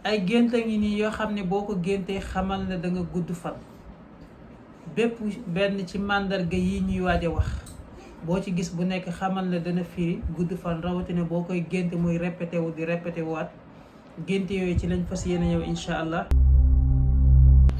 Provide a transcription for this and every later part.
ay gént ngi nii yoo xam ne boo ko géntee xamal ne da nga gudd fan. bépp benn ci màndarga yi ñuy waaj a wax boo ci gis bu nekk xamal ne dana firi gudd fan, rawatina boo koy gént muy répété wu di répété waat. gént yooyu ci lañ fas yéene ñëw incha allah.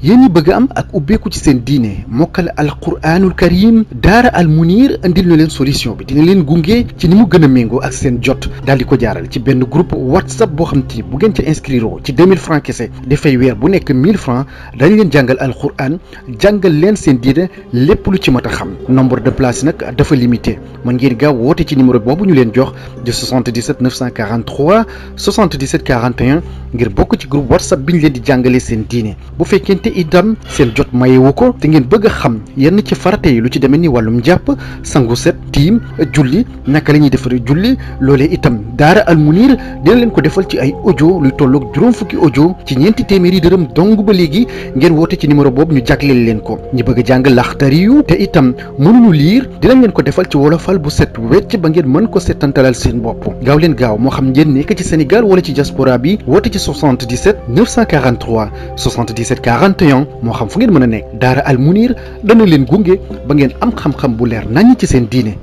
yéen ñi bëgg am ak ubbeeku ci seen diine mokkal alquranul karim daara al munir andil na leen solution bi dina leen gunge ci ni mu gën a méngoo ak seen jot daal di ko jaaral ci benn groupe whatsapp boo xam te bu ngeen ca inscrire ci 2000 francs kese dafay weer bu nekk 1000 francs dañ leen jàngal alquran jàngal leen seen diine lépp lu ci mat a xam. nombre de place nag dafa limité mën ngeen gaaw woote ci numéro boobu ñu leen jox de 77 943 77 41 ngir bokk ci groupe whatsapp bi ñu leen di jàngale seen diine. bu fekkee te itam seen jot mayewu ko te ngeen bëgg a xam yenn ci farate yi lu ci demee ni wàllum jàpp sangu set tiim julli naka la ñuy defaree julli loolee itam daara al munir dina leen ko defal ci ay audio luy tolloog juróom fukki audio ci ñeenti téeméeri dërëm dong ba léegi ngeen woote ci numéro boobu ñu jagleel leen ko. ñi bëgg a jàng laxtari yu te itam mënuñu liir dinañ leen ko defal ci wolofal bu set wecc ba ngeen mën ko setantalal seen bopp. gaaw leen gaaw moo xam ngeen nekk ci Sénégal wala ci diaspora bi woote ci 77 943 77 41 moo xam fu ngeen mën a nekk daara al munir dana leen gunge ba ngeen am xam-xam bu leer naññ ci seen diine.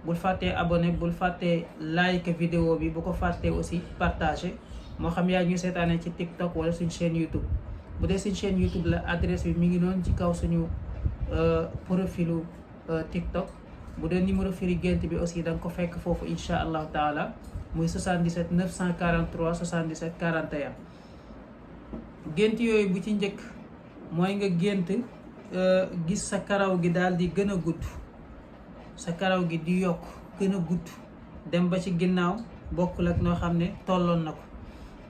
bul fàttee abonné, bul fàttee like vidéo bi, bu ko fàttee aussi partagé. moo xam yaa ñu seetaane ci TikTok wala suñ chaîne YouTube. bu dee suñ chaîne YouTube la adresse bi mi ngi noonu ci kaw suñu profilu TikTok. bu dee numéro firi gént bi aussi da nga ko fekk foofu incha allahu taala muy 77 943 77 41. gént yooyu bu ci njëkk mooy nga gént gis sa karaw gi daal di gën a gudd, sa karaw gi di yokk gën a gudd dem ba ci ginnaaw bokkul ak noo xam ne tolloon na ko.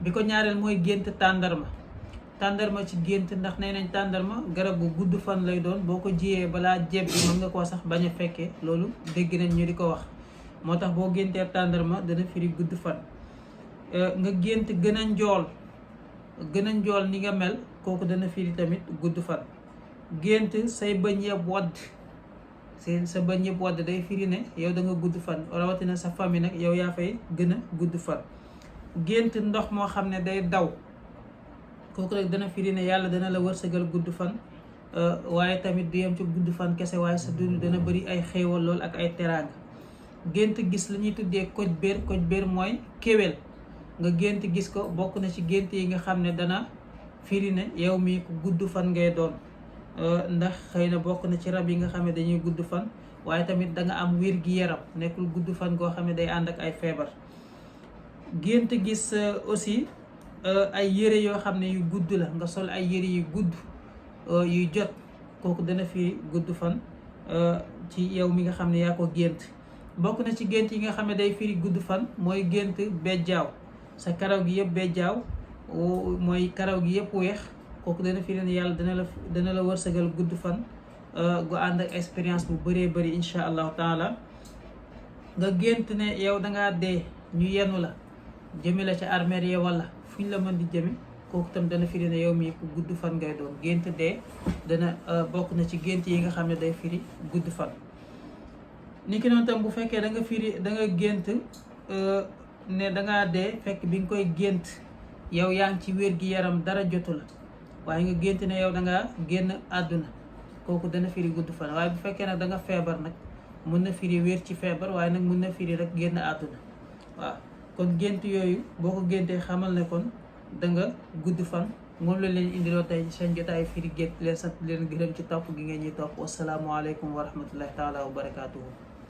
bi ko ñaareel mooy gént tàndarma ci gént, ndax nee nañ tàndarma garab gu gudd fan lay doon, boo ko jiyee balaa jeb bi mën nga koo sax bañ a fekkee, loolu dégg nañ ñu di ko wax. moo tax boo géntee tàndarma dana firi gudd fan. nga gént gën a njool ni nga mel, kooku dana firi tamit gudd fan. gént say bëñ yëpp wadd, sa bëñ yëpp wadd day firi ne yow da nga gudd fan, rawatina sa famille nag yow yaa fay gën a gudd fan. gént ndox moo xam ne day daw, kooku rek dana firi ne yàlla dana la wërsëgal gudd fan. waaye tamit du yem ci gudd fan kese, waaye sa dund dana bëri ay xéewal lool ak ay teraanga. gént gis la ñuy tuddee koj béer mooy kéwél, nga gént gis ko, bokk na ci gént yi nga xam ne dana firi ne yow mii ku gudd fan ngay doon. ndax xëy na bokk na ci rab yi nga xam ne dañuy gudd fan, waaye tamit da nga am wér gi yaram, nekkul gudd fan goo xam ne day ànd ak ay feebar. gént gis aussi ay yére yoo xam ne yu gudd la, nga sol ay yére yu gudd yu jot, kooku dana firi gudd fan ci yow mi nga xam ne yaa ko gént. bokk na ci gént yi nga xam ne day firi gudd fan mooy gént bejjaaw, sa karaw gi yëpp bejjaaw, mooy karaw gi yëpp weex, kooku dana firi ne yàlla dana la wërsëgal gudd fan gu ànd ak expérience bu bëree bëri incha allahu taala. nga gént ne yow dangaa dee ñu yenu la jëme la ca armeer ya wala fu ñu la mën di jëme, kooku tam dana firi ne yow mii ku gudd fan ngay doon. gént dee dana bokk na ci gént yi nga xam ne day firi gudd fan. ni ki noonu tam bu fekkee da nga gént ne dangaa dee fekk bi nga koy gént yow yaa ngi ci wér gi yaram, dara jotu la, waaye nga gént ne yow dangaa génn àdduna, kooku dana firi gudd fan. waaye bu fekkee nag da nga feebar nag mën na firi wér ci feebar, waaye nag mën na firi rek génn àdduna. waaw kon gént yooyu boo ko géntee xamal ne kon da nga gudd fan. moom la leen indiloo tey ci seen jotaay firi gént. leen sant leen gërëm ci topp gi ngeen ñuy topp. wasalaamualeykum wa rahmatullahi taala wa barakaatuhu.